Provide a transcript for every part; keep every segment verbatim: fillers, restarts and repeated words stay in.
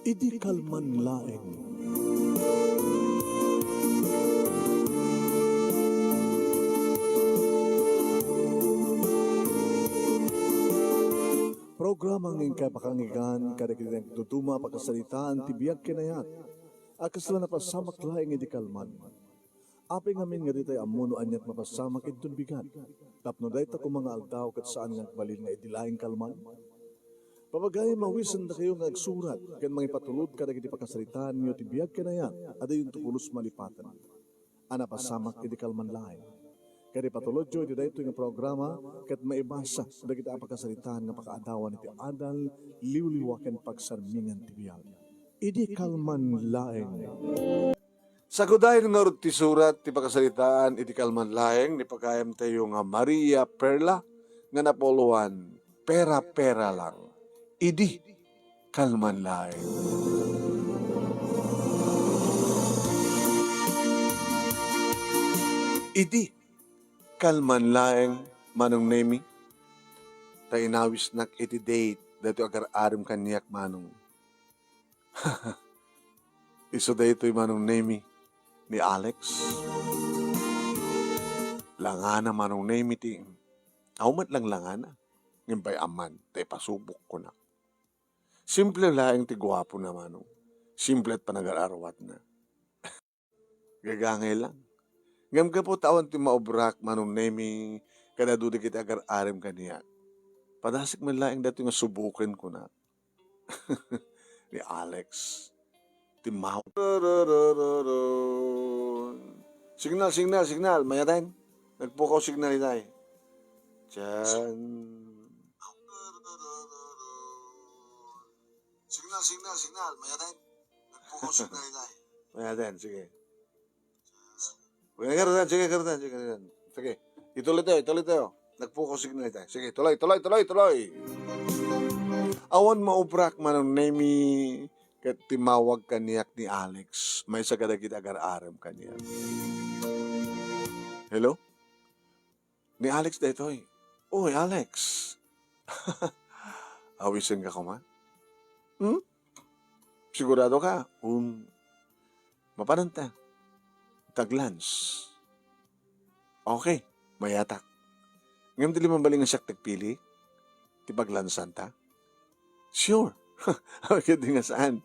Idi kalman laeng. Programa nga inkay pakanggan kadagiti nagduduma a pakasaritaan ti biag ken ayat a kasla napasamak laeng idi kalman. Apay ngamin nga ditay ammo no aniat mapasamak inton bigat, tapno dayta koma nga aldaw ket saan nga agbalin nga idi laeng kalman? Papagayam a awisendakayo nga agsurat ken mangipatulod kadagiti pakasaritaanyo ti biag ken ayat a diyonto pulos malipaten a napasamak idi kalman laeng. Ket ipatulodyo iti daytoy nga programa ket maibasa dagiti a pakasaritaan nga pakaadawan iti adal, liwliwa ken pagsarmingan ti biag. Idi kalman laeng. Sagudayen ngarud ti surat ti pakasaritaan iti kalman laeng ni pagayamtayo nga Maria Perla nga napuloan, Pera-pera lang. Idi kalman laeng. Idi kalman laeng, Manong Nemi, ta inawisnak iti date daytoy agar-arem kaniak, Manong. Isu daytoy, Manong Nemi, ni Alex. Langana, Manong Nemi, ti, awan met lang langana. Ngem bay-am man, ta ipasubok ko na. Simple laeng ti guapo na, Manong. Simple at panagar-arwat na. Gagangay lang. Ngem gapu ta awan ti maubrak, Manong Nemi, kada dudi ket agar-arem kaniak. Padasik man laeng daytoy nga subuken ko na. Ni Alex. Ti maw-, signal, signal, signal. Mayaten. Nagpukaw signal itay. Diyan. Signal, signal, signal. Mayaten. Nagpukaw signal itay. Mayaten, sige. Sige, karutan, sige, karutan, sige, karutan. Sige. Ituloy tayo, ituloy tayo. Nagpukaw signal tayo. Sige, tuloy, tuloy, tuloy, tuloy. Awan maubrak, Manong Nemi, ket timawag kaniak ni Alex. Maysa kadagiti agar-arem kaniak. Hello? Ni Alex daytoy. Oy, Alex. Awisenka koma? Hmm? Sigurado ka? Um, mapananta. Taglans. Okay, mayatak. Ngem di mabalin nga siak tagpili ti paglansanta? Sure. Awi ket di nga saan.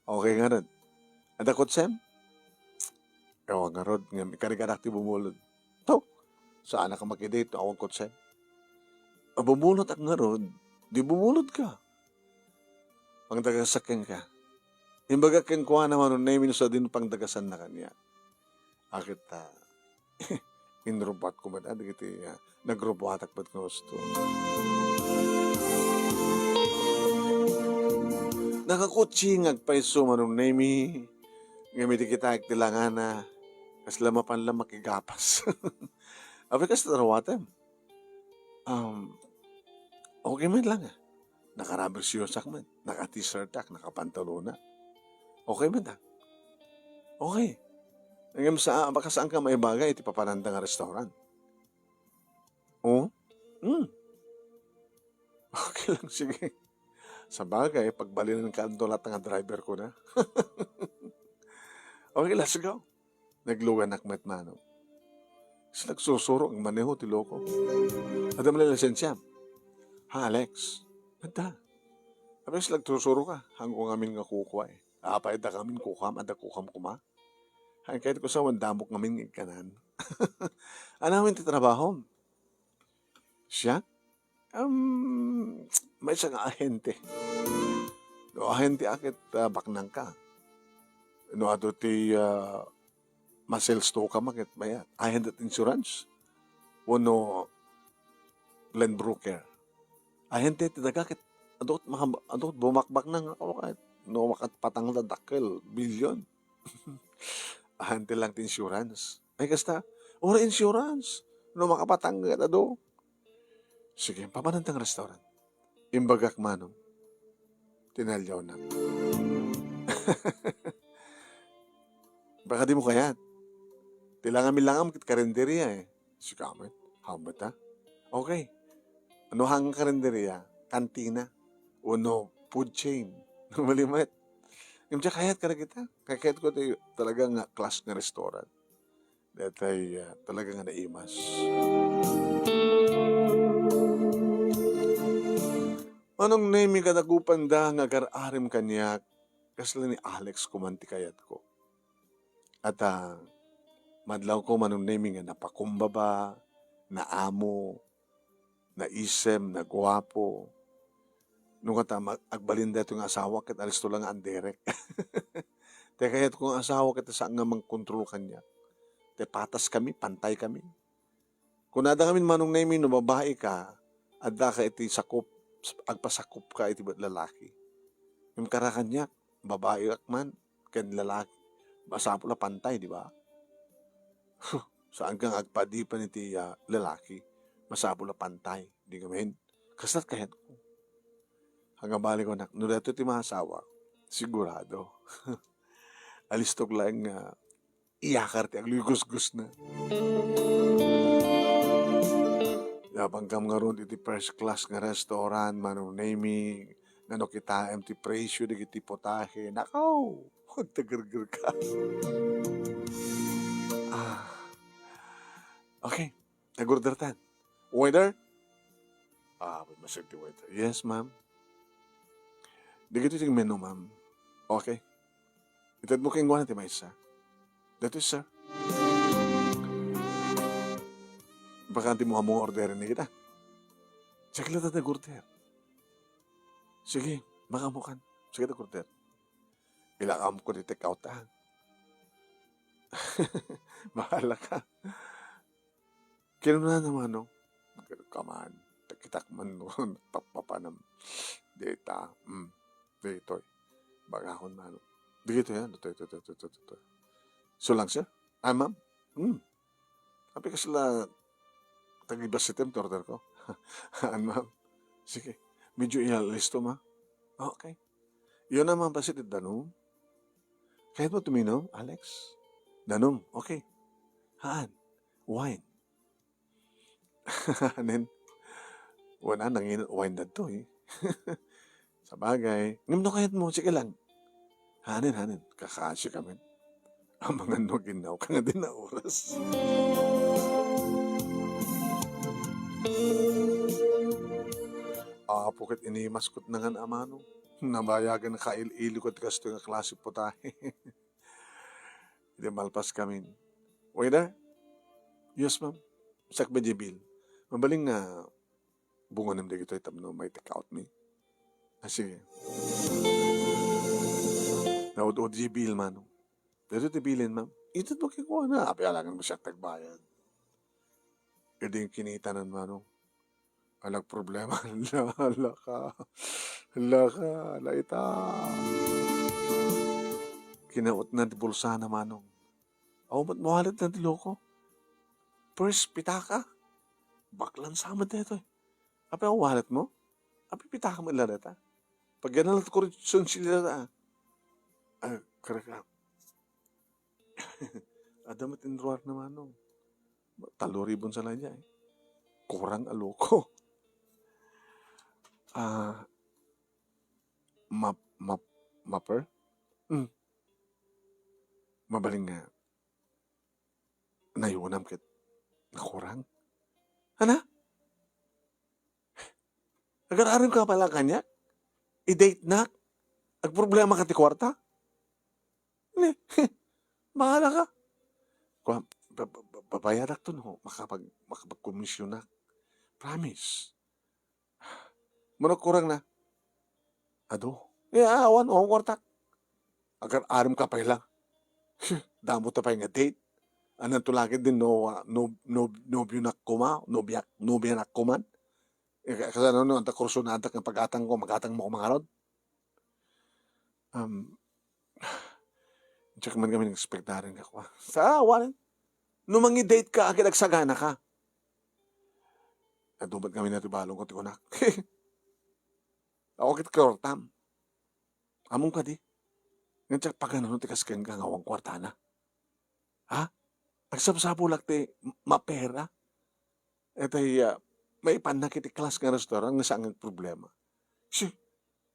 Okay ngarud. Adda kotsem? Awan ngarud, ngem ikarganak ti bumulod. To, saanak a makidate no awan kotsem. A, bumulodak ngarud, di bumulodka. Pangdagasak kenka. Imbagak kenkuana, Manong Nemi, no sadino pangdagasanna kaniak. Aket ta, inrubatko met, ah, dagiti, ah, nagrubatak met nga husto. Nakakutsing agpayso, Manong Nemi, ngem idi kitaek ti langana, kasla mapan la makigapas. Apay, kasta ruatem? Um, okay man lang, ah. Naka-rubber shoesak man, naka-t-shirtak, nakapantalona. Okay man, ah. Okay. Ngem sa, baka saan ka maibagay iti papananda nga restaurant? Oh? Hmm. Okay lang, sige. Sabagay, pagbalinanka, adu latta nga driver ko na. Okay, let's go. Nagluganak met, Manong. Sa nagsusuro, agmaneho ti loko. Adda met la lisensiam? Ha, Alex? Adda. Apay sa nagsusuro ka? Haanko ngamin nga kukua, eh. Apay, adda ngamin kukam, adda kukam koma? Haan kayat ko sa, awan damok ngamin nga ikkanan. Ania ngamin ti trabahom? Siak? Um, maysa nga ahente. No ahente a ket, ah, baknangka. No adu ti, ah, ma-sales to ka, ma ket mayat. Ahente ti insurance. Wenno loan broker. Ahente ti daga ket adu ket makab-, adu ket bumakbaknang nga kawakay. No makapatang la dakkel, billion. Ahente lang ti insurance. Ay, kasta, uray insurance. No makapatang ket adu. Sige, papananta nga restaurant. Imbagak, Manong. Tinaliawnak. Baka dimo kayat. Ti langam-langam ket karinderia, eh. Sika met. Haanmo ta? Okay. No haan nga karinderia, kantina. Wenno food chain. Mali met. Ngem diak kayat kadagita. Kayatko ti talaga nga class nga restaurant. Daytoy, ah, talaga nga naimas. Manong Nemy, kadagupanda nga agar-arim kaniak, kasla ni Alex koma ti kayatko. At, ah, madlawko, Manong Nemy, nga napakumbaba, naamo, naisem, naguapo. No kata, ma-, agbalin daytoy nga asawa, ket alisto la nga anderek. Ti kayatko nga asawa, ket saan nga mangkontrol kaniak. Ti patas kami, pantay kami. Kunada kami, Manong Nemy, no babai ka, adda ka iti sakup, agpasakup ka iti lalaki. Ngem kara kaniak, babaiak man, ken lalaki, masapul a pantay, di ba? Huh, saan kang agpadipan iti, ah, lalaki, masapul a pantay, di ngamin? Kasta't kayatko. Ania bali ko, nak, no daytoy ti maasawa, sigurado. Alistok laeng nga iyakar ti aglugusgusna. Yapankam ngarud iti first class nga restaurant, Manong Nemy, nga no kitaem ti presyo dagiti putahe, nakaw, agtagergerka. Ah. Okay. Nag-order tan. Waiter? Ah, masag ti waiter. Yes, ma'am. Dagitoy ti menu, ma'am. Okay. Itedmo kenkuana ti maysa. Daytoy, sir. Baka di mo amo orderin ni kita. Check lang ta nag-order. Sige, baka mo kan. Sige, nag-order. Ilakam ko di take out, ah. Bahala ka. Kinunana, Manong, "Kaman, takitak man no, nagpappapanam. Dita, mm, ditoy. Bagahon, Manong. Ditoy, ah, ditoy, ditoy, ditoy, ditoy, ditoy." "So lang, sir?" "Ah, ma'am?" "Hmm. Apay kasla, tagibasitem ti order ko." "Aan, ma'am." "Sige. Medyo iyalisto, ma." "Okay." "Yun naman, pasit, danum." "Kayat mo tuminom, Alex?" "Danum, okay." "Haan? Wine?" Anen? Wala, nanginit wine na to, eh. Sabagay. Ngem no kayat mo, sige lang. Hanen, hanen. Kakasi kami. Amangan no ginnaw ka nga di na oras. Apo ket inimaskot na ngan amano. Nabayagan kail-ilo ket kastoy nga klase putahe. Idi malpas kami. Waiter? Yes, ma'am. Sakbay di bill. Mabalin nga bungonem dagitoy tapno may take out mi. Ah, sige. Naud-ud di bill, Manong. Dito ti bilin, ma'am. Ito mo kikuha na. Api alangan mo siya tagbayad. Idi kinitanan, Manong. Anak problema. Hala ka. Hala ka. Hala ita. Kinautna ti bulsana, Manong. Aw, ba't mawalit na ti loko? First, pitaka. Baklan sa amin dito eh. Api ang wallet mo? Api pitaka mo ila data? Pag yan lang ko rin sunsilya na. Ay, correct lang. Adam at inruar naman no. Talo ribon sa lanya eh. Kurang a loko. Ah, map, map, mapper? Hmm. Mabaling nga. Nayunam ket nakurang. Ana? Agar-arim ka pala kaniak? I-date nak? Agproblema ka ti kuarta? Ni, bahala ka. Kua, ba-, ba-, ba-, babayadak to, no? Makapag-, makapagkomisionak. Promise. Mano kurang na? Adu. Ya, awan, awan kuartak. Agar-arim ka pay lang. Damo ta pay nga date. Anan to lagi din no, ah, no, no, nobyo na kuma, nobya, nobya na kuman. Eh, ka-, kasano no, anta kursunada nga pagatang ko, magatang mo kumangarod. Um, Diak man kami nag-expectaran nga kua. Sa awan. No mangi-date ka, agid agsagana ka. Adubat kami na ti balong ko ti kunak. Ako ket kurtam. Among kadi. Nga diak pagano ti kasken ka nga awan kuartana. Ha? Agsapsapulak ti mapera. Etay, ah, maipannak iti class nga restaurant nga saan nga problema. Si,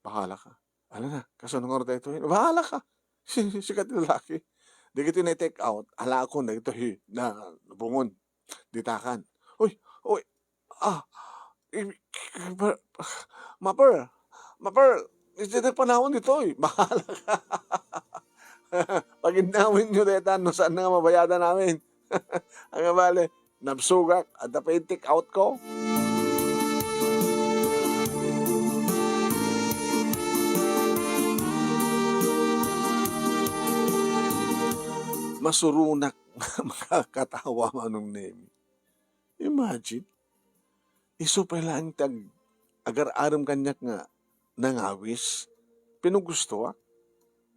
bahala ka. Ala na, kasano nga oras daytoy? Bahala ka. Sika ti lalaki. Dagitoy na-take out, alaakon dagitoy na bungon. Ditakan. Uy, uy, ah, i-, i-, per-, Mapper, Mapper, idiay panawen ditoy. Bahala ka. Paginnawenyo dayta no saan nga mabayadan amin. Ania bale, nabsogak, adda pay take out ko. Masuronak makakatawa, Manong Nemi. Imagine, isu pay laeng ti ag-, agar-arem kaniak nga nangawis, pinugustoak.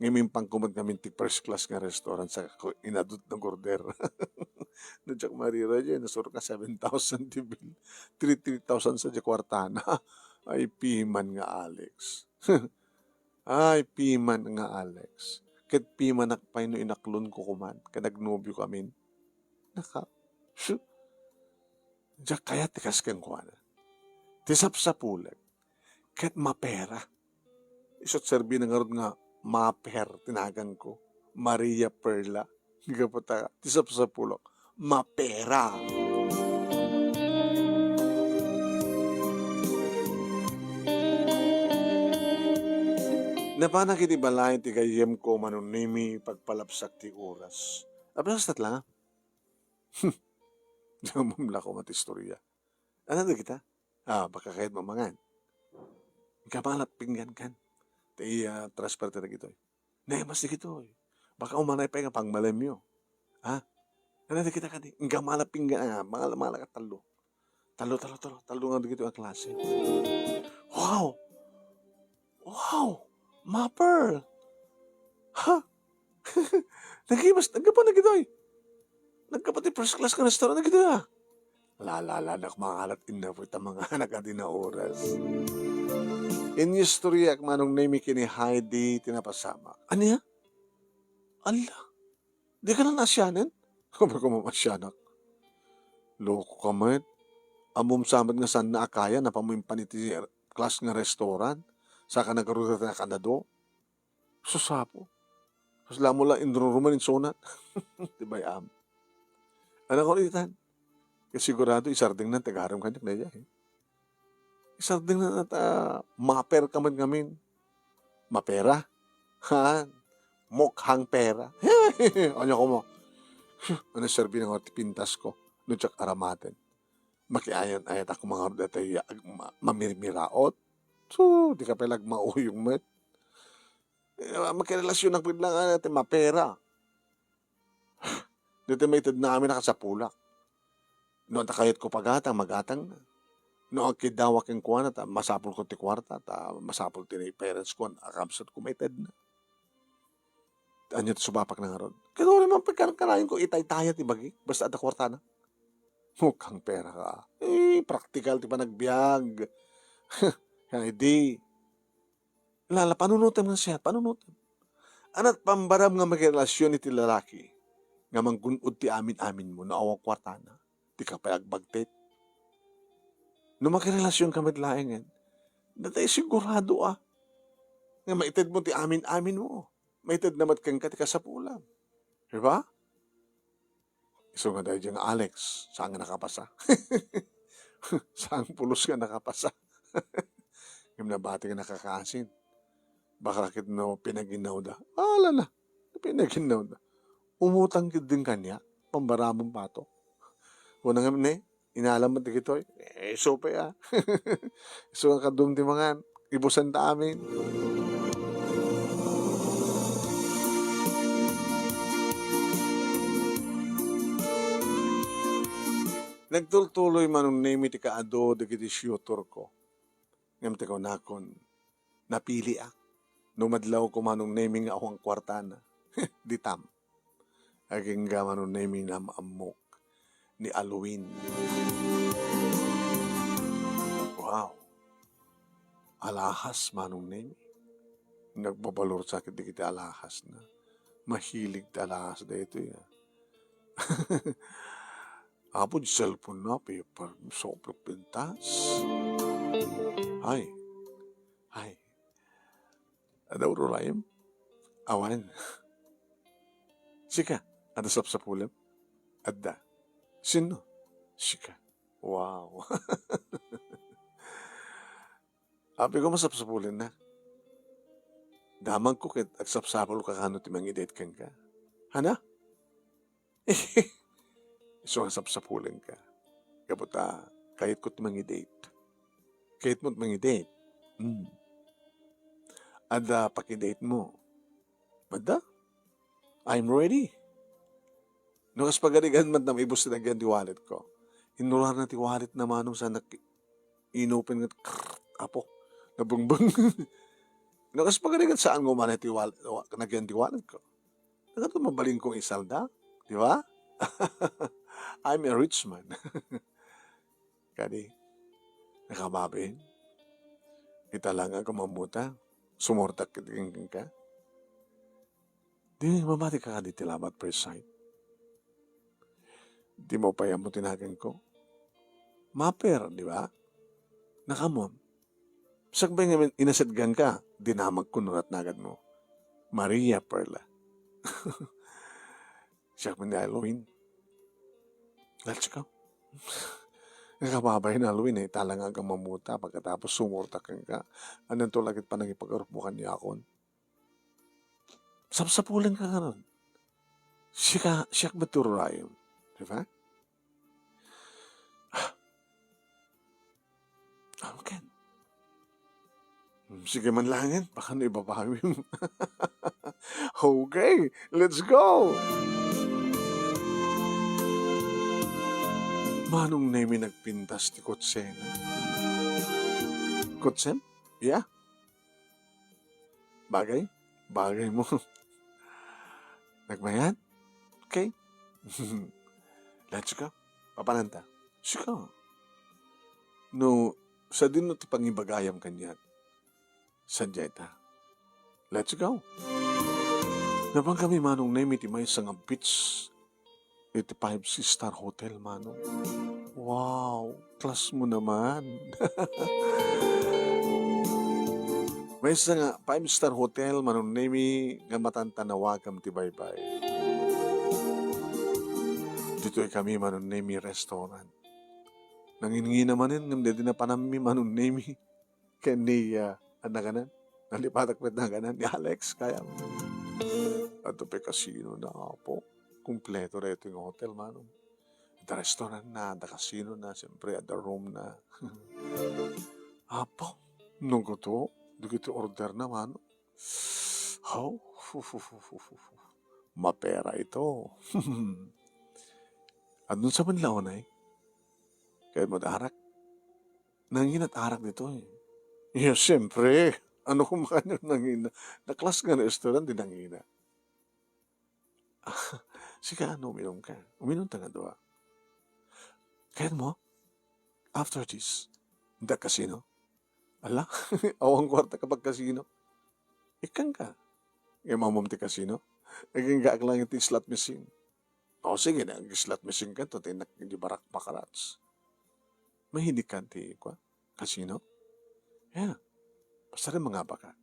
Ngem impangko met ngamin ti first class nga restaurant sa ko inadut nag-order. No diak marira diay, nasurok nga seven thousand ti bill. Three, three thousand sa diay kuartana. Ay, piman nga Alex. Ay, piman nga Alex. Ket pimanak pay no inaklonko koman ken agnobio kamin. Naka, shoo. Diak kayat ti kas kenkuana. Ti sapsapulek ket mapera. Isu't serbina ngarud nga Maper ti naganko. Maria Perla. Gapu ta ti sapsapulek, mapera. Napanak iti balay ti gayyemko, Manong Nemi, pagpalabsak ti oras. Apay, kasta laeng? Ammom la koma ti istoria. Ania dagita? Ah, baka kayatmo mangan. Inka malak pinggan kan. Ti, ah, transfer ti dagitoy. Naemas dagitoy. Baka umanay pay nga pangmalemyo. Ha? Ania dagita kadi? Inka malak pinggan, ah, malak, malak a tallo. Tallo, tallo, tallo. Tallo nga dagitoy a klase. Wow! Wow! Maper! Ha? Nagimas, naggapu dagitoy. Naggapu ti first class nga restaurant dagitoy, ah. La, la, la, nak mangalat inna po ita mga anak a di na oras. Inyistoriak, Manong Nemi, ken ni Heidi ti napasamak. Ania? Alla, dika la naasianen? Apay ko mamasianak? Loko ka met. Ammom sa met nga saanna a kaya, napammo impan iti class nga restaurant. Saka nagaruda ti nakadado. Sus, apo. Kasla mo la inruruman insunan. Ti bay-am. Anak ko itan. Kaya sigurado isardengnan ti agarem kaniak daydiay, eh. Isardengnan ta maper ka met ngamin. Mapera? Ha? Mukhang pera. Ania koma? Phew, ania serbi na nga ti pintas ko? No diak aramaten. Makiayan-ayat ako mangarud daytoy ag-, ma-, mamirmiraot. So, di ka pala agmauyong met. Eh, makirelasyon ak pud lang, ah, ti mapera. Daytoy maitedna amin a kasapulak. No adda kayatko pagatang, magatangna. No agkiddawak kenkuana, ta masapulko ti kuarta, ta masapul ti parents ko, a kabsatko, maitedna. Ania ti subapak na ngarud? Ket uray man pagkarkarayon ko, itaytaya ti bagik, basta adda kuartana. Mukhang pera ka. Eh, praktikal ti panagbiag. Ay, di. Lala, panunutem nga siya, panunutem. Ania ti pambaram nga makirelasyon iti lalaki nga manggun-od ti amin-aminmo no awan kuartana? Dika pay agbagtit. No makirelasyon ka met laengen, daytoy sigurado a nga maitedmo ti amin-aminmo. Maitedna met kenka ti kasapulam. Di ba? Isu nga daydiay nga Alex, saan nga nakapasa. Saan pulos nga nakapasa. Ngem nabati nga nakakaasin. Baka ket no pinaginnawda. Ala na, no pinaginnawda. Umutang ketdin kaniak, pambaramon pato. Kuna ngem ne, inalam met dagitoy. Eh, isu pay, ah. Isu nga kadum ti mangan. Ibusen ta amin. Nagtultuloy Manong Nemi ti kaadu dagiti siyutorko. Ngem ti kunakon, napiliak. No madlawko Manong Nemi nga awan kuartana. Ditam. Agingga Manong Nemi, naam-ammok ni Alwin. Wow! Alahas Manong Nemi. Nagbabalor sa ket dagiti alahasna. Mahilig ti alahas daytoy, ah. Apo, di cellphone na, paper, sobrang pintas. Ay. Ay. Ada ururayem? Awan. Sika, adda sapsapulem? Adda. Sinno? Sika. Wow. Apay ko masapsapulennak. Damagko ket agsapsapulka kano ti mangi-date kenka. Hana? Isu nga sapsapulenka. Gapu ta, kayatko ti mangi-date. Kayatmo ti mangi-date? Hmm. Adda paki-date mo? Adda? I'm ready. No, kas pagarigan man ta maibus ti nagyan ti wallet ko. Inurarna ti wallet na manong sa nak-, inopen nga, apo, nabungbung. No, kas pagarigan saan nga umana ti wal-, wa-, nagyan ti wallet ko. Nagado mabalin kong isalda, di ba? I'm a rich man. Kadi, nakababain. Ita lang nga agkamammuta, sumurtak ket kenka. Di mamati ka kadi ti love at first sight. Di mo pay ammo ti naganko. Maper, di ba? Nakamon. Sakbay nga inasedgan ka, dinamag ko no natnagan mo. Maria Perla. Siak man ni Halloween. Let's go. Nakababay na Halloween, eh. Talaga kang mamuta pagkatapos sumurta ka. Anong tulagit pa nang ipagarup mo kaniakon? Sapsapulan ka karon. Sika, siak ba tururayon? Di ba? Ah. Okay. Hmm, sige man langit, baka no ibabawim. Okay, let's go! Manong Nemi nagpintas ti kutsena. Kutsem? Yeah? Bagay? Bagay mo. Nagmayat? Okay. Let's go. Papananta. Sika. No, sadino ti pangibagayam kaniak? Sadiay ta. Let's go. Napan kami manong Nemi ti maysa nga beach iti five star hotel, manong. Wow, class mo naman. Maysa nga five star hotel, manong Nemi, nga matantanawagan ti baybay. Ditoy kami, manong Nemi, restaurant. Nangingina manen ngem daydi napananmi, manong Nemi. Ken ni, ah, anakanan, nalipatak met nakanan ni Alex, kaya adda pay kasino na, apo. Kompleto daytoy nga hotel, manong. Adda restaurant na, adda kasino na, siyempre, adda room na. Apo, no kuto, dagiti order na, manong. Haw? Mapera ito. Adun sa man launay? Kayat mo arak? Nanginat arak ditoy. Yes, siyempre. Ano kung makanya nangina? Naklas nga restaurant, di nangina. Sika, ano, uminom ka? Uminom ta nga dua. Kayat mo? After this, da casino? Ala, awan kwarta ka pag casino. Ikkan ka. Imamom ti casino? Aginggaak lang iti slot machine. O, sige na, ag-slot machine ka to, tinak di barak pakarats. Mahilig ka ti, kwa, casino? Yeah. Basta rin mangaba ka.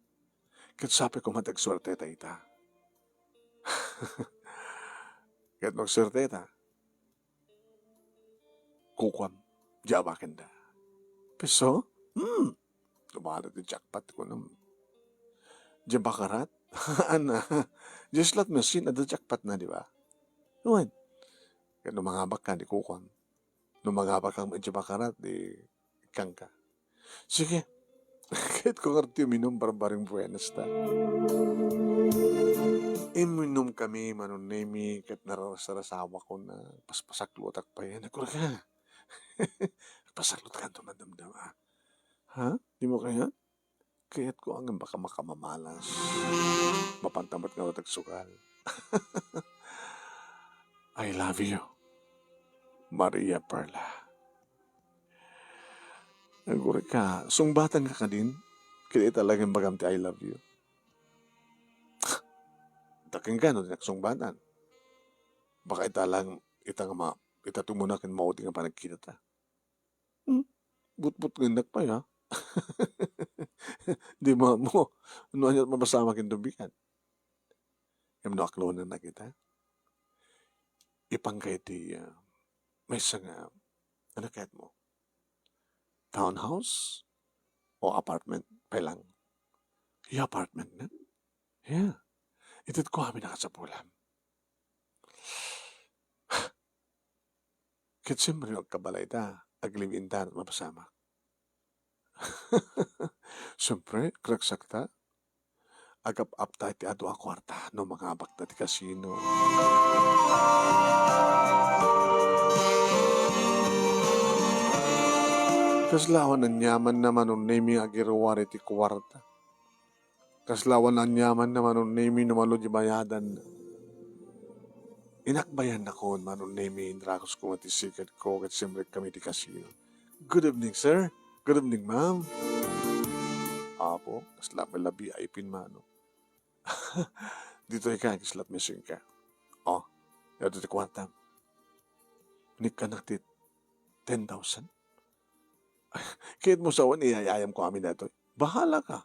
Ket sapay koma ti agsuerte ta ita. Ket no agsuerte ta, kukuam, di abakenda. Piso? Hmm. Dumala ti jackpot, kunam. Di baccarat? Ana, di slot machine, adda jackpot na, di ba? Wen. Ket no mangabak ka, di kukuam. No mangabak ka, di baccarat, di ikkan ka. Sige. Ket ko ngarud ti uminom, barbaring buenas ta. Iminom kami, manong Nemi, ket narasarasawak ko na, paspasaklutak pay. Nagkura ka. Pasaklot ka, dumdamdam, ah. Ha? Di mo kaya? Kayat ko ang baka makamamalas. Mapantamat nga matagsugal. I love you, Maria Perla. Aguri ka, sungbatan ka kadin? Kaya ita lang yung bagam ti I love you. Daking ka, no, di nagsungbatan. Baka ita lang, ita nga ma-, ita tumunakin maudi nga panagkita ta. Hmm? Butbutngennak pay, ha? Di mo ammo no ania't mapasamak ken tubigan. Ngem no aklonen na kita, ipangka iti, ah, maysa nga, ano kayat mo? Townhouse o apartment? Pay lang. Iya apartment na? Yeah. Ited ko amin nakasapulam. Ket siyempre, agkabalay ta, aglive-in ta, mapasamak. Siyempre, ragsakta. Agap-apta iti adu a kuarta no mangabakta ti kasino. Kasla awan aniamanna, Manong Nemi, nga agiruar iti kuarta. Kasla awan aniamanna, Manong Nemi, no malo di bayadanna. Inakbayannakon, Manong Nemi, inrakusko ti sikadko ket simrekami ti kasino. "Good evening, sir. Good evening, ma'am." Apo, kasla pay la V I P ni Manong. Ditoy ka, kasla missing ka. Oh, adu ti kuartam. Inikkannak ti ten thousand. Kayatmo sa awan, iyayayamko amin daytoy. Bahala ka.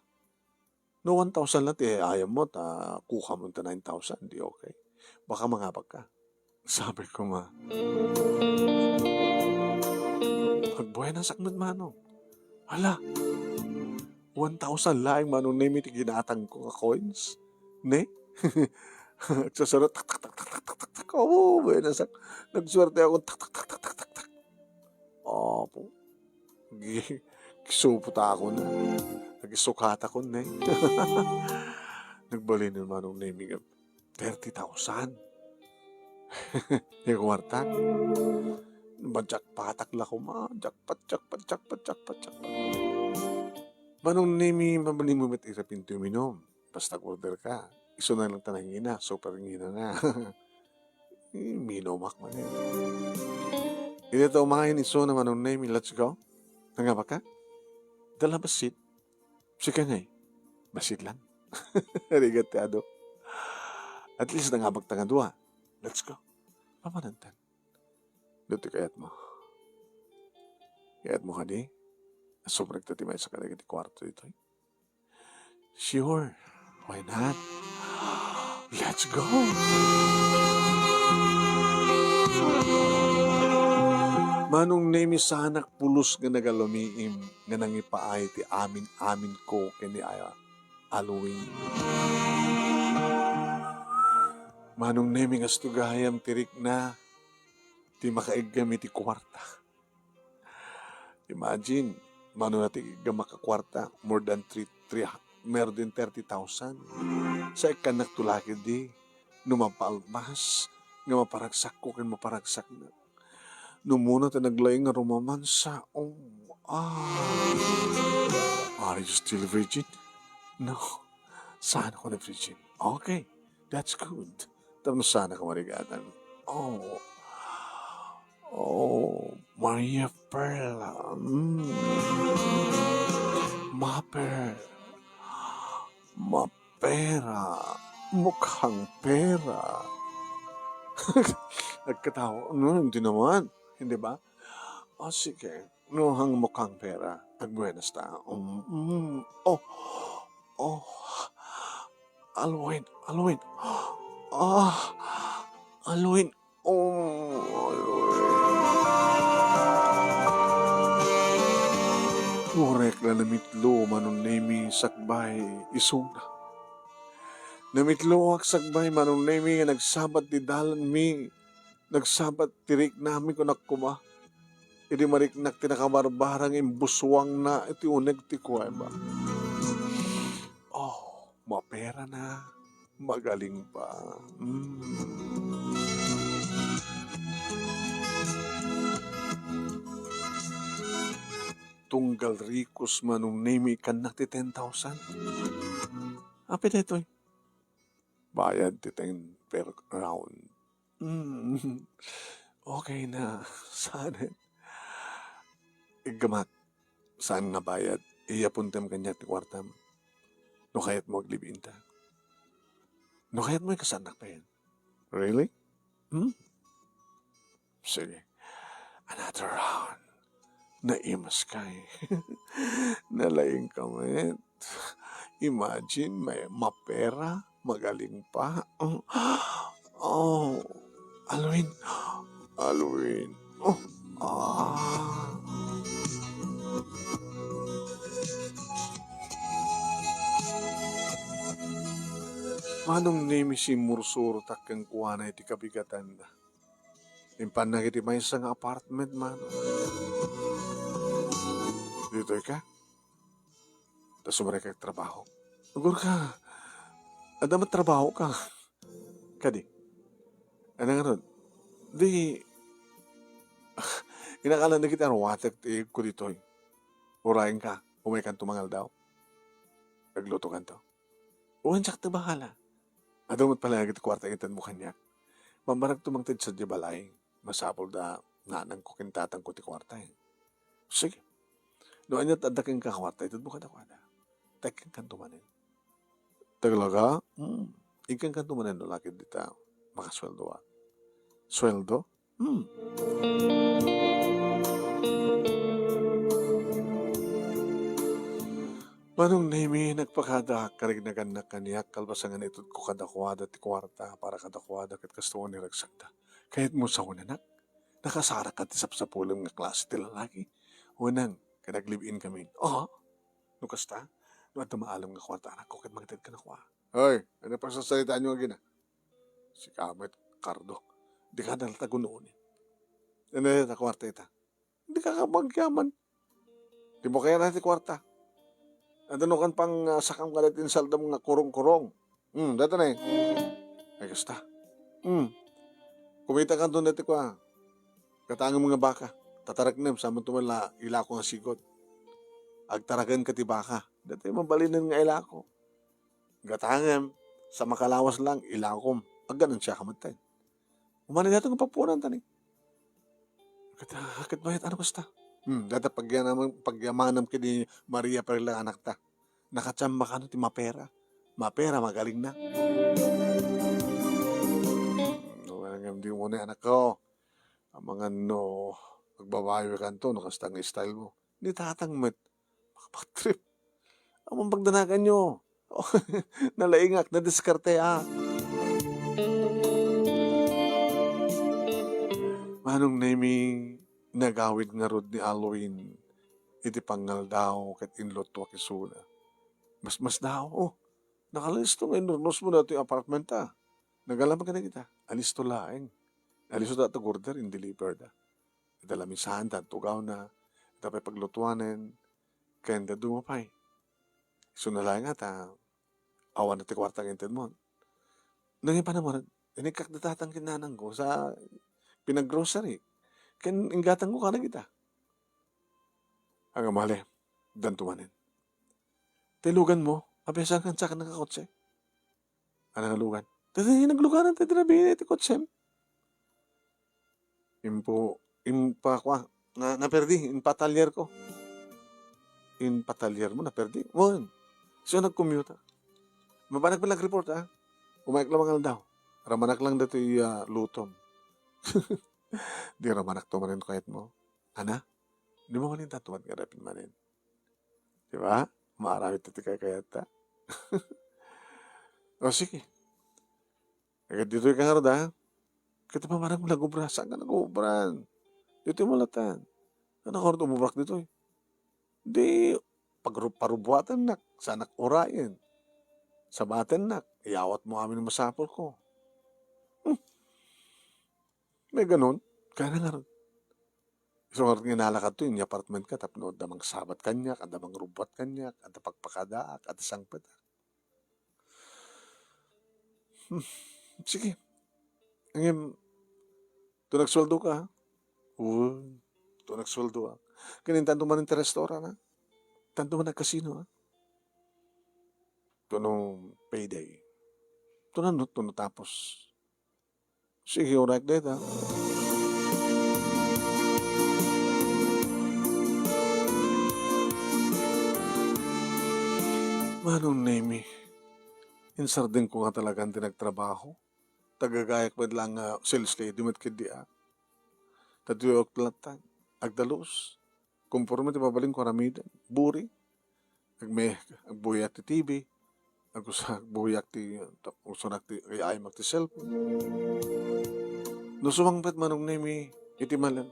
No one thousand lang ti iyayayammo, ta kukam ta nine thousand, di okay. Baka mangabak ka. Sabi ko nga, "Agbuenasak met, Manong." Hala, one thousand laeng, Manong Nemi, ti ginatangko nga coins. Ne? Agsasarat, tak, tak, tak. Oh, buenasak. Nagsuerteakon, tak, tak, tak. Apo. Gi-, gisuputakon. Nagisukatakon, ne? Nagbalin ni Manong Nemi nga thirty thousand. Yung kuwarta. Ba, jackpotak la koma. Jackpot, jackpot, jackpot, jackpot, jackpot. Manong Nemi, mabalin mo met ira pinto uminom. Basta order ka. Isu na lang ta nangina, super ngina na. Eh, minumak man eh. Iti ta umayen isu na, Manong Nemi, let's go. Nangabak ka? Dala basit. Sika ngay. Basit lang. Rigat ti adu. At least nangabak ta nga dua. Let's go. Pamanantan. Dito kayat mo. Kayat mo kadi? Asubrekta ti maysa kadagiti kuarto ditoy. Sure. Why not? Let's go! Manong Nemi, saanak pulos nga nagalumiim nga nangipaay ti amin-amin ko ken ni Aya Halloween. Manong Nemi, kasto gayam ti rikna ti makaiggam iti kuwarta. Imagine, mano na ti igga makakuarta, more than three, three, more than thirty thousand. Sa ikkannak to la ketdi, no mapalpas, nga maparagsakko ken maparagsakna. No muna ta naglaing nga rumamansa, oh, ah. Are you still virgin? No. Saan ako na virgin? Okay. That's good. Tapno saan ako marigatan? Oh. Oh, Maria Pearl. Mm. Maper. Mapera. Mukhang pera. Agkatawa. No, hindi naman. Hindi ba? O, sige. No, hang mukhang pera. Agbuenas ta. Um, mm. Oh. Oh. Alwin. Alwin. Ah. Alwin. Oh. Korek la, namitlo Manong Nemi sakbay isuna. Namitloak sakbay Manong Nemi nga nagsabat ti dalanmi. Nagsabat ti riknami, kunak koma. Idi mariknak ti nakabarbarang, imbuswangna iti uneg ti kuweba. Oh, mapera na. Magaling pa. Mm. Tunggal rikos Manong Nemi, ikkannak ti ten thousand. Apay daytoy? Bayad ti ten per round. Mm. Okay na. Saan? Iggamak. Saan nga bayad? Iyapuntem kaniak ti kuartam. No kayatmo, aglive-in ta. No kayatmo, ikasaannak payen. Really? Hmm? Sige. Another round. Naimas ka eh. Nalaing ka met. Imagine, may mapera, Magaling pa. Oh, oh, Alwin. Alwin. Oh, ah. Manong Nemi, simursurotak kenkuana iti kabigatanda. Impannak iti maysa nga apartment, Manong. Ditoy ka? Ta sumrekak trabaho. Agurka, adda met trabaho ka. Kadi, ano nga ron? Di, inakala na kita ruwatek ti ko ditoy. Urayen ka, umay kanto mangaldaw. Nagluto kanto. Wen, siak ti bahala. Adu met pala nga iti kuarta itedmo kaniak. Mammaragto mangted sadiay balay. Masapul da nanangko ken tatangko ti kuarta, eh. Sige. No ania ti adda kenka kuarta, itedmo kadakuada. Tekkenkanto manen. Talaga? Hmm. Ikkenkanto manen no la ket dita makasueldoak. Sueldo? Hmm. Manong Nemi, nagpakadaak, karignagannak kaniak, kalpasan nga naitedko kadakuada ti kuarta para kadakuada, ket kastoy ni ragsakda. Kayatmo saonanak? Nakasarak ka ti sapsapulem nga klase ti lalaki. Wenno, ket nag-live-in kami. Ah? No kasta, no adda maalem nga kuarta, anakko, ket mangted kadakuada. Hoy, ano pagsasaritaanyo agina? Sika met, Cardo. Dika dalta gunoni. Ano ta kuarta ita? Dika ka agyaman. Di mo kaya na ti kuarta. Adu no kan pang, ah, sakam kadagiti insaldam nga kurong-kurong. Hmm, dayta ne. Ay, kasta. Hmm. Kumita kanto dayta kua. Gatangem nga baka. Tatareknem, sa man tuman la ilako nga sigud. Agtaraken ka ti baka. Dayta mabalinen nga ilako. Gatangem, sa makalawas lang, ilakom. Agganansya ka met. Umani dayta nga papunan ta ni. Ket, ah, ket bayat, ano kasta? Hmm, dayta pagyanam-, pagyamanam ken ni Maria Perla anakta. Nakachamba kano ti mapera. Mapera, magaling na. No, ngem di mo ni anakko. Amangan no, agbabawi kanto, no, kasta nga style mo. Ni tatang met, makapatrip. Ammom pagdanaganyo. Nalaingak, nadiskarteak. Manong Nemi, nagawid ngarud ni Alwin iti pangngaldaw ket inlutuak isuna. Masmasdaaw, oh, nakalisto nga inurnosmo daytoy apartment ta. Nagala met kadagita. Alisto laeng. Alisto ta, ta order, in-deliver da. Ita la minsan ta tugawna, ita pay paglutuanen, ken dadduma pay. Isuna laeng ta awan ti kuarta nga intedmo. Nangipanamuran, inikkak da tatang ken nanangko sa pinaggrocery. Ken inggatangko kadagita. Agmale, danto manen. Ti luganmo, abisan kan sa nakakotse. Ano nga lugan? Daytoy nagluganan tayo dira, bini ti kotsem. Impo, impa, kua, na, naperdi, impatalyer ko. Impatalyer mo, naperdi? Wen. So, nagkumyuta. Mabanak pa nag-report, ha? Umayek lang mangaldaw. Ramanak lang daytoy, ah, lutom. Di ramanak to manen kayat mo. Ana? Di mo manen tatuan nga rapin manen. Di ba? Maaramid ti kaykayatta. O, sige. Agad ditoy ka ngarud, ha? Kita pa marang nagubra. Saan ka nagubran? Ditoy mo latan. Ano ka ngarud umubrak ditoy? Di, pagru-, parubuatennak. Sanak urayen. Sabatennak. Iyawat mo amin masapul ko. Hmm. May ganun. Kaya na ngarud. Isu ngarud nga inalakadto, inya apartment ka, tapno adda mangsabat kaniak, adda mangrubbuat kaniak, adda pagpakadaak, adda sangpetak. Hmm, sige. Ngem, to nagsueldo ka, ha? Oo, to nagsueldo, ha? Ken intanto man ti restaurant, ha? Tanto man nagkasino, ha? To no payday. To no, to no tapos. Sige, uray dayta. Manong Nemi, insardengko nga talagan ti nagtrabaho. Tagagayak met lang nga sales lady met ketdi, a. Taduyok latta, agdalus. Konforme ti mabalinko aramiden. Buri. Agme-, agbuya ti T V. Agbuyak ti, agbuyak ti, ay, ay, ti cellphone. No sumangpet manong Nemi iti malem.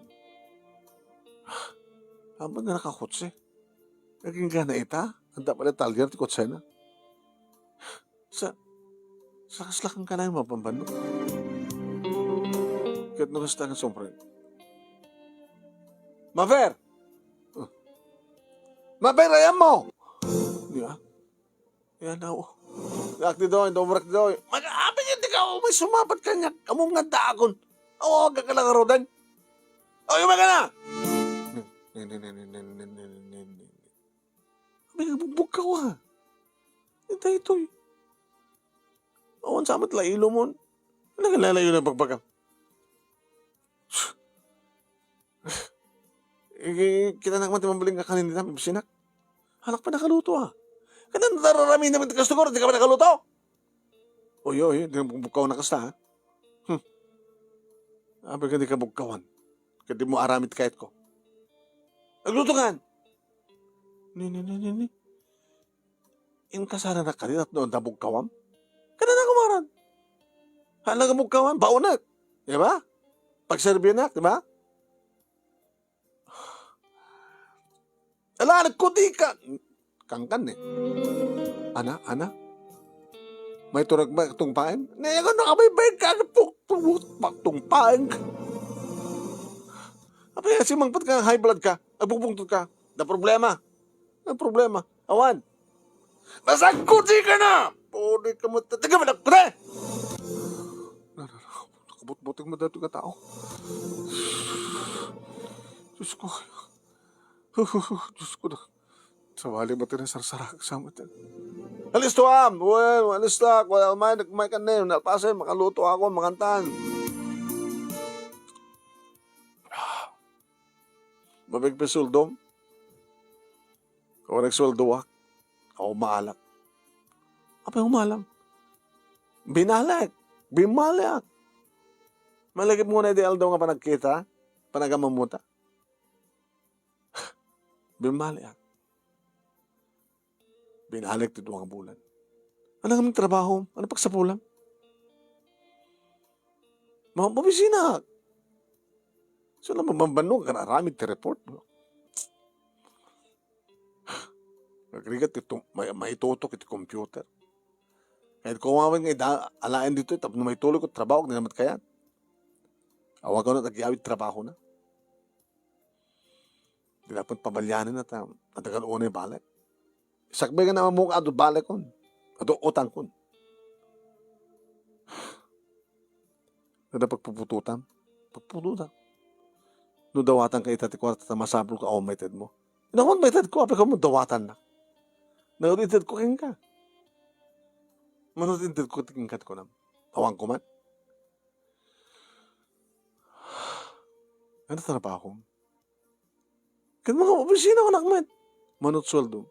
Apan nga nakakotse. Agingga na ita, adda pala talyer ti kotsena. Sa, sa kasla kan kanay mapambanno. Ket no kasta nga sumpren. Mafer! Oh. Mafer, ayan mo! Di ba? Ayan na, oh. Yak di doy, dobrak di doy. Mag-aapin yun, di ka, oh, may sumapat kanya. Among nga daakon. Awa, agka lang arudan. Oh, yung magana! May nagbubugkaw, ah. Ita itoy. Awan sa amat la ilomon. Nagalalayo na pagbaga. Eh, kita nak man ti mabalin nga kanin dita, mabsinak. Halak pa nakaluto, ah. Kada nadararami na ti kastukor, di ka pa nakaluto? Oy, oy, di mo bukkaw na kasta, ha? Hmm. Abi ka di ka bukkawan. Kadi mo aramid kayat ko. Agluto kan! Ni, ni, ni, ni, ni. Inkasaranak kadi tapno adda bugkawam? Kada na kumaran. Hala nga bugkawam, baonek. Di ba? Pagserbianak, di ba? Ala, nagkuti ka. Kangkan eh. Ana, ana. May turag ba tungpaen? Ne, ako nakabaybay ka. Puk, puk, puk, tungpaen ka. Apa yan, simangpat ka, high blood ka. Agbubungtot ka. Da problema. Ang problema. Awan. Masagkuti ka na! Pwede ka mo. Taga malagpre! Nakabutbuting mo dati nga tao. Diyos ko. Diyos ko na. Sa bali mo tinasarsara ka sa mata. Alisto am! Well, alisto ak. Wala may, may kanin. Nalpasin, makaluto ako, makantan. Mabigpis suldom? Kung nagsueldoak, ako maalak. Apay umalam? Binalik. Bimaliak. Malagip mo na di aldaw nga panagkita, panagamamuta. Bimaliak. Binalik ti dua nga bulan. Ano nga trabaho? Ano pagsapulam? Mga opisina. So, lang mabambano, kararamid ti report. Nagrigat ito, may, maitutok iti computer. Kaya ko nga nga ida, alaen dito, tapno maituloy ko trabaho, di naman kaya. Awagan na, nagyawid trabaho na. Di dapat pabalyanin na ta, adagan unay balik. Sakbay nga naman mo ka, adu balik kon. Adu utang kon. Kada pagpupututan, pagpututan. No dawatan ka ita ti kwarta, ta masapul ka, awan maited mo. Inawan maited ko, apay ka mo dawatan na. Nagad ited ko kenka. Manut ited ko kenka ti kunam. Awan ko man. Ano trabaho? Kan mga opisina ko nakmet. Manut sueldo.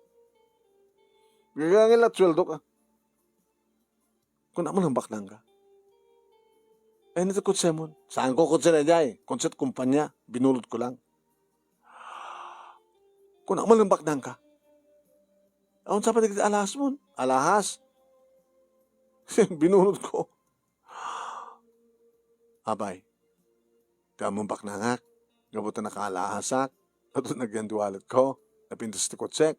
Gagangin la sueldo ka. Kuna mo lang baknang ka. Ay, nito kutse mo. Saan ko kutse na jay? Kutse kumpanya. Binulot ko lang. Kuna mo lang baknang ka. Awan sa pa alahas mo. Alahas. Binulot ko. Abay, ti ammom baknangak, gapu ta nakaalahasak, adu nagyan ti wallet ko, napintas ti kutsek.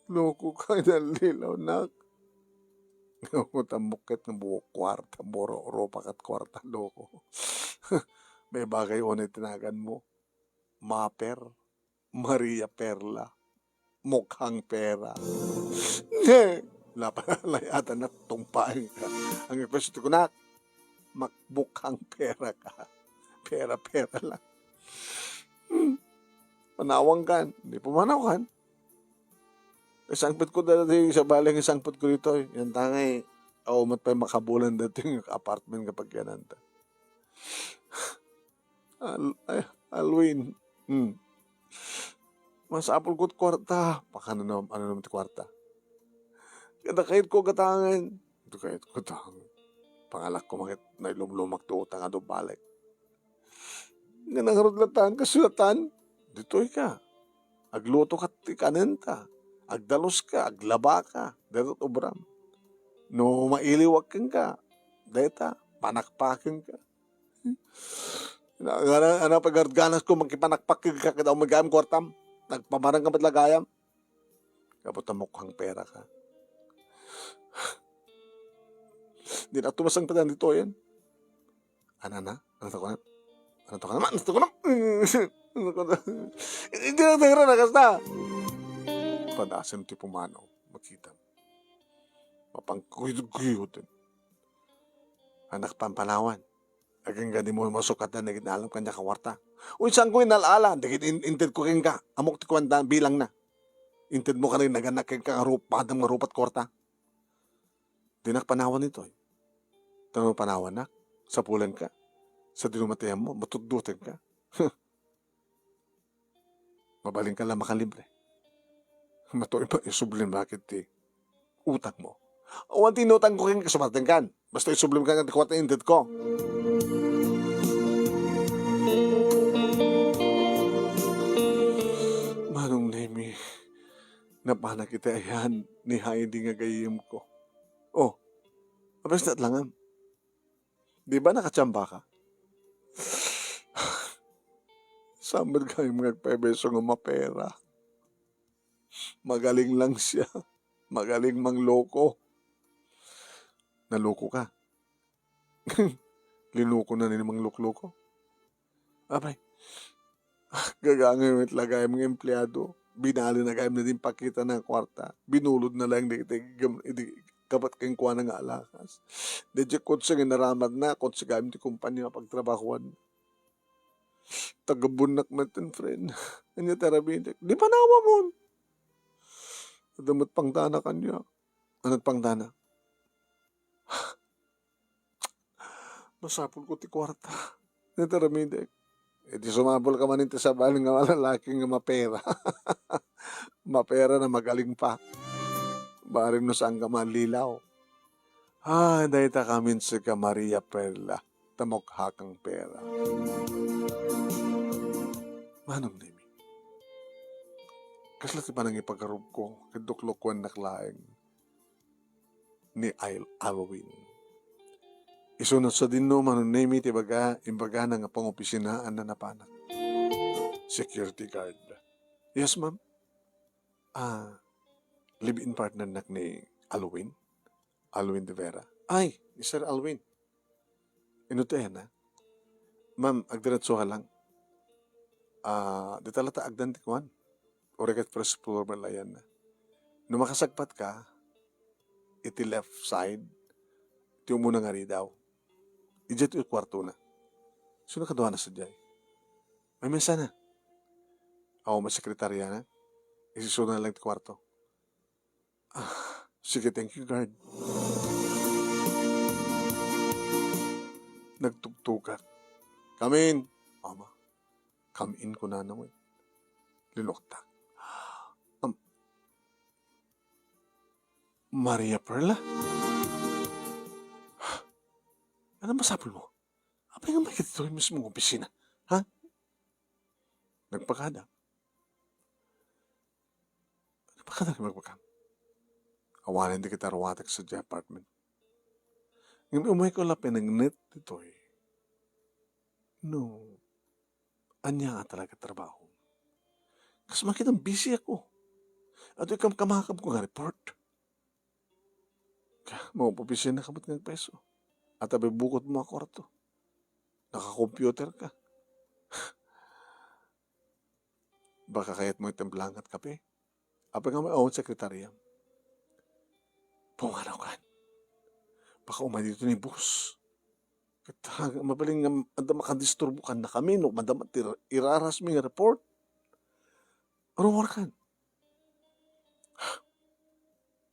Loko ka, inallilaw, nak. Loko, tambok ket nga buok kwarta, buro, ropa ket kwarta, loko. May bagay unay tinagan mo. Maper. Maria Perla, mukhang pera. Ne, napalayatan na tungpaeng ka. Ang request ko na, makbukhang pera ka. Pera, pera lang. Hmm. Panawang kan, di pumanaw kan. Isangpet ko dati sa balay, isangpet ko dito. Yan tangay, aumat pa yung makabulan dati yung apartment kapag yanan ta. Al-, ay, Alwin. Hmm. Masapul ko't kwarta. Pakano na, ano naman ti kwarta? Kada kayat ko gatangan. Ito kayat ko gatangan. Pangalak ko makit na ilumlumak ti utang adu balik. Nga nangarod latan, kasulatan. Ditoy ka. Agluto ka ti kanenta. Agdaluska, aglabaka, dayta ti ubram. No mailiwak kenka, dayta, panakpakenka. Nga, nga, nga, pagarganas ko, makipanakpak kenka, ket awan gayam kuartam. Nagpamarang ka met la gayam. Gapu ta mukhang pera ka. Di na tumasang pa ditoyen. Anana? Ano to ko na? Ano to ko naman? Ano to ko na? Ano ko na? Hindi na tayo na kasta. Padasem ti pumanaw. Makita. Mapangkuyod-kuyod. Anak pampanawan. Agingga di mo masukatan na ginalam kanya kawarta. Uy, saan ko inalala? Dagiti in-, inted ko kenka. Amok ti kuan da, bilang na. Inted mo kanay naganak kenka nga rup-, padam nga rupat kwarta. Dinak panawan itoy. Tano panawanak? Sapulan ka? Sa dinumatayam mo, matutdutan ka? Mabalin ka lang makalibre. Matuloy pa isublim bakit ti utang mo. Awan ti inutang ko ken kasumarteng kan. Basta isublim ka ti kuwat inted ko. Manong Nemi, napanak iti ayan ni Heidi nga gayyem ko. Oh, apres na langam. Di ba nakachamba ka? Saan met gayam nga agpaibayso nga mapera? Magaling lang siya. Magaling mangloko. Naloko ka. Linoko na ni manglokloko. Apay, gagangay met la gayam nga empleado. Binali na gayam na din pakita na kwarta. Binulod na lang di, di, di, kapat kenkuana nga alakas. Di, di, kung sige naramat na, kung sige gayam ti kumpanya pagtrabahuan. Tagabunak met ten friend. Anya tarabintek. Di panawamon. Adamat pangdana kanya. Anat pangdana? Masapul ko ti kuwarta. Nataramidek. Iti sumapul ka man iti sabali nga lalaki nga mapera. Mapera na magaling pa. Bareng no saan ka malilaw. Ah, dayta kamin sika Maria Perla. Tamokhakang pera. Manong Nemi, kasla ti panangipagarubko ket duklokuannak laeng ni Al-, Alwin. Isu no sadinno, Manong Nemi, ti baga, imbagana nga pangopisinaan na napanak. Security guard. Yes, ma'am. Ah, live-in partner nak ni Alwin? Alwin de Vera. Ay, ni Sir Alwin. Ino ti ayanna? Ma'am, agdiretso ka lang. Ah, dita la ta agdan ti kuan. Uray ket first floor met la ayanna. No makasagpat ka, iti left side, ti umuna nga ridaw. Idiay ti kuartona. Sino kaduana sadiay? Ay, mesa na. Awan met sekretariana. Isuna lang ti kuarto. Ah, sige, thank you, guard. Nagtugtugak. "Come in." Ama, "Come in," kunana met. Linuktak. "Um, Maria Perla? Ano masapul mo? Apay nga may kadto mismo nga opisina? Ha?" Nagpakada. Nagpakada ka magbakam. Awanen di kita ruwatek sa apartment. Ngem umay ko la pinagnet ditoy. No, ania nga talaga trabaho? Kas makita busy ako. Ato ikam kamakab ko nga report. Ka, maupupisin na ka met nga agpeso. At abibukot mo a kwarto. Naka-computer ka. Baka kayat mo itimplangat kape? Apay nga may awan sekretarya? Pumanaw kan. Baka umay dito ni boss. Ket, ha, mabalin nga adda makadisturbo kan na kami, no, madama ti iraras mi nga report. Rumor kan.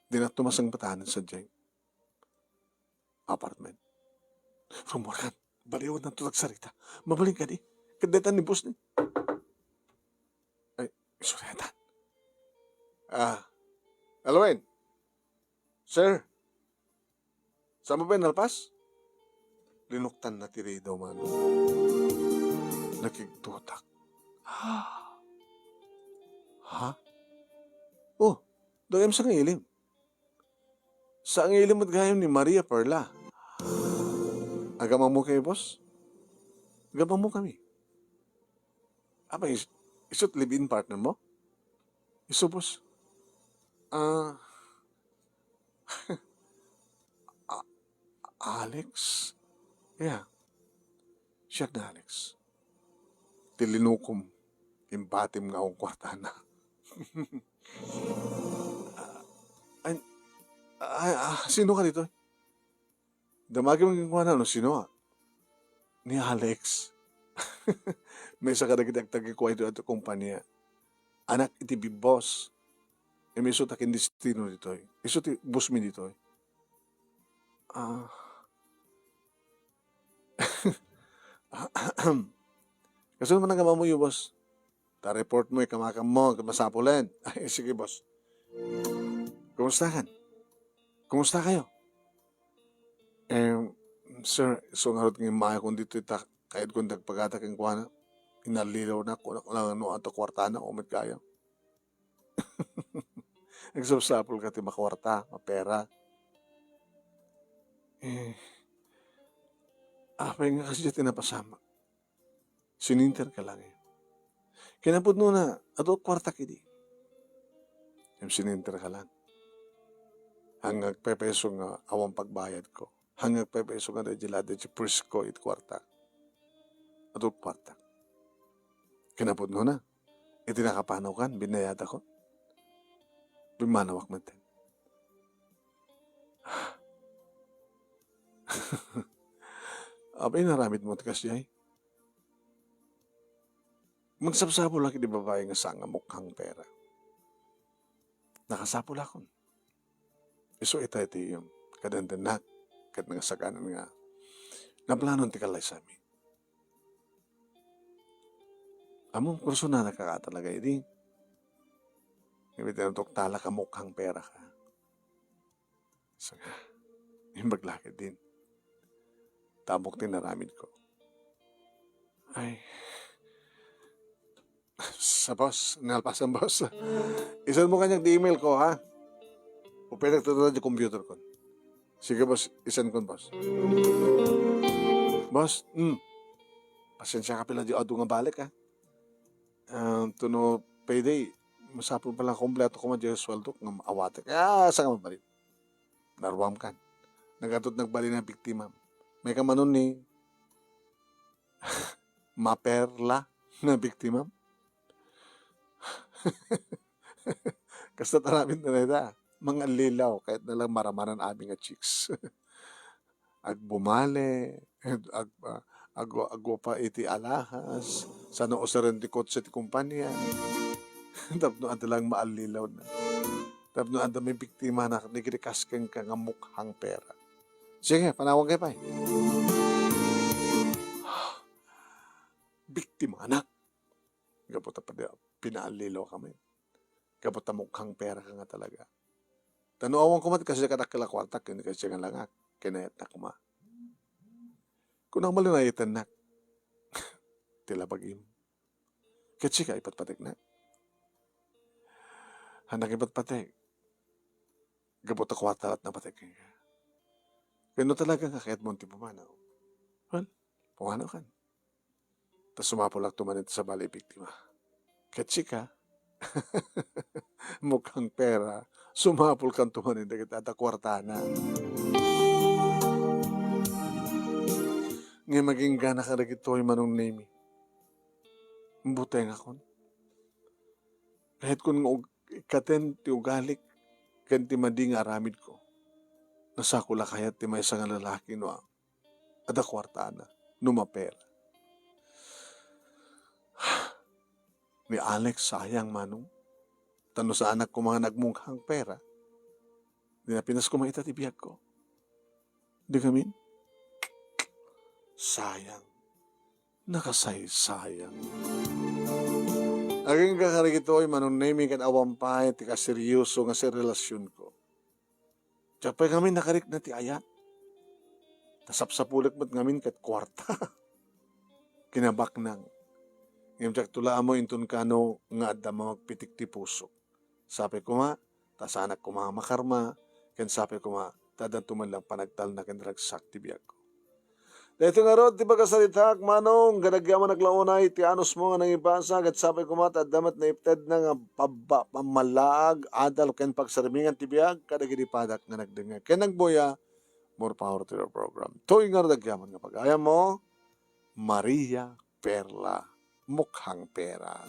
Di na tumasang patanan sa Jeng apartment. Rumor kan. Baliwan na to nagsarita. Mabalin ka di. Ket dayta ni boss ni. Ay, sorry, ata. Ah, Alwin. Sir. Saan mo ba inalpas? Linuktan na ti ridaw, Manong. Nakigtutak. Ha? Oh, Daw M sangailim. Sangailim met gayam ni Maria Perla. Agam-ammokami, boss? Agam-ammokami. Apay, is-, isu't live-in partner mo? Isu, boss. Ah, A-, Alex? Yeah. Siak ni Alex. Ti linukom, imbatim nga awan kuartana. Ah, ay, ah, ah, sino ka ditoy? Damagim kenkuana no sino, ah. Ni Alex. Maysa kadagiti agtagikua iti kompania. Anak iti big boss. Isu ti akin destino ditoy. Isu ti boss mi ditoy. Ah. Kasano man nga mamuyo, boss? Ta report mo, ikamakammo, ket masapulen. Ay, sige, boss. Kumusta kan? Kumusta kayo? Eh, sir, isu ngarud nga immayak ditoy ta kayatko nga agpagada kenkuana. Inallilawna, kunak lang no adda kuartana, umet kaya. Agsapsapul ka ti makuarta, mapera. Eh, apay nga kasdiay ti napasamak? Sininter ka lang, eh. Kinapudnona, adu kuartak idi. Ngem sininter ka lang. Haan nga agpayso nga awan pagbayadko. Haan nga agpayso nga daydi la, daydi presko iti kuarta. Adu kuarta. Kinapudnona, iti nakapanaw kan, binayadak. Bimmanawak met. Apay, inaramid mo ti kasdiay? Magsapsapulak iti babai nga saan nga mukhang pera. Nakasapulakon. Isu ita iti kadandannak ket nagasaganan nga naplanon ti kallaysami. Ammom, kursunana ka talaga idi. Ngem iti natuktalak a mukhang pera ka. Saka, imbag la ketdin. Tapok ti naramidko. Ay. Sa, boss, nalpasan, boss. Isanmo kaniak di email ko, ha? Upay nagtatatta di computer ko. Sige, boss, isankon, boss. Boss, hmm. Pasensiaka pay la di adu nga balik, ha? Ah, tapno payday, masapul pay la kompleto koma di sueldo ngem awatek. Ah, saan nga mabalin? Naruam kan. Nagadu ti nagbalin a biktima. Mayka manon ni maperla nga biktima. Kasta ti aramidna dayta. Mangallilaw, kayatna lang maramanan amin nga chicks. Agbumale, ag-, ah, agu-, agupa iti alahas, saan nga usaren ti kotse ti kompania. Tapno adda lang maallilawna. Tapno adda mabiktimana, nagrikas kenka nga mukhang pera. Sige, panawankayo pay. Biktimana. Gapu ta padi-, pinaallilawka met. Gapu ta mukhang pera ka nga talaga. Ta no awan koma ti kasdiay kadakkel a kuartak, ken kasdiay nga langak, kinayatna koma. Kunak, malinayetennak ti labagim. Ket sika, ipatpateknak. Haannak ipatpatek. Gapu ta kuarta la't napatek kenka. Ken no talaga nga kayatmo ti pumanaw, well, pumanaw kan. Ta sumapulakto manen iti sabali a biktima. Ket sika, mukhang pera, sumapulkanto manen dagiti adda kuartana. Ngem agingga kadagitoy, Manong Nemy. Butengakon. Kayatkon nga ug-, ikkaten ti ugalik ken ti madi nga aramidko. Nasakol a kayat ti maysa nga lalaki no adda kuartana, no mapera. Ni Alex, sayang, Manong. Ta no saanak koma nga nagmunghang pera, di napinas koma ita ti biagko. Di ngamin? Sayang. Nakasaysayang. Agingga kadagitoy, Manong Nemy, ket awan pay ti kaseryoso nga serelasionko. Diak pay ngamin nakarikna ti ayat. Nasapsapulek met ngamin ket kuarta. Kinabaknang. Ngem diakto la ammo inton kano nga adda mamagpitik ti pusok. Sapay koma, ta saanak koma makarma, ken sapay koma ta addanto man lang panagtalna ken ragsak ti biagko. Daytoy ngarud ti pakasaritaak, Manong, kadagyaman a unay ti anusmo nga nangibasa, ket sapay koma ta adda met naiptedna nga pabba-, pammallaag, adal ken pagsarmingan ti biag kadagiti padak nga nagdengngeg ken nagbuya. More power to your program. Toy ngarud agyaman nga pagayammo, Maria Perla Mukhang Pera.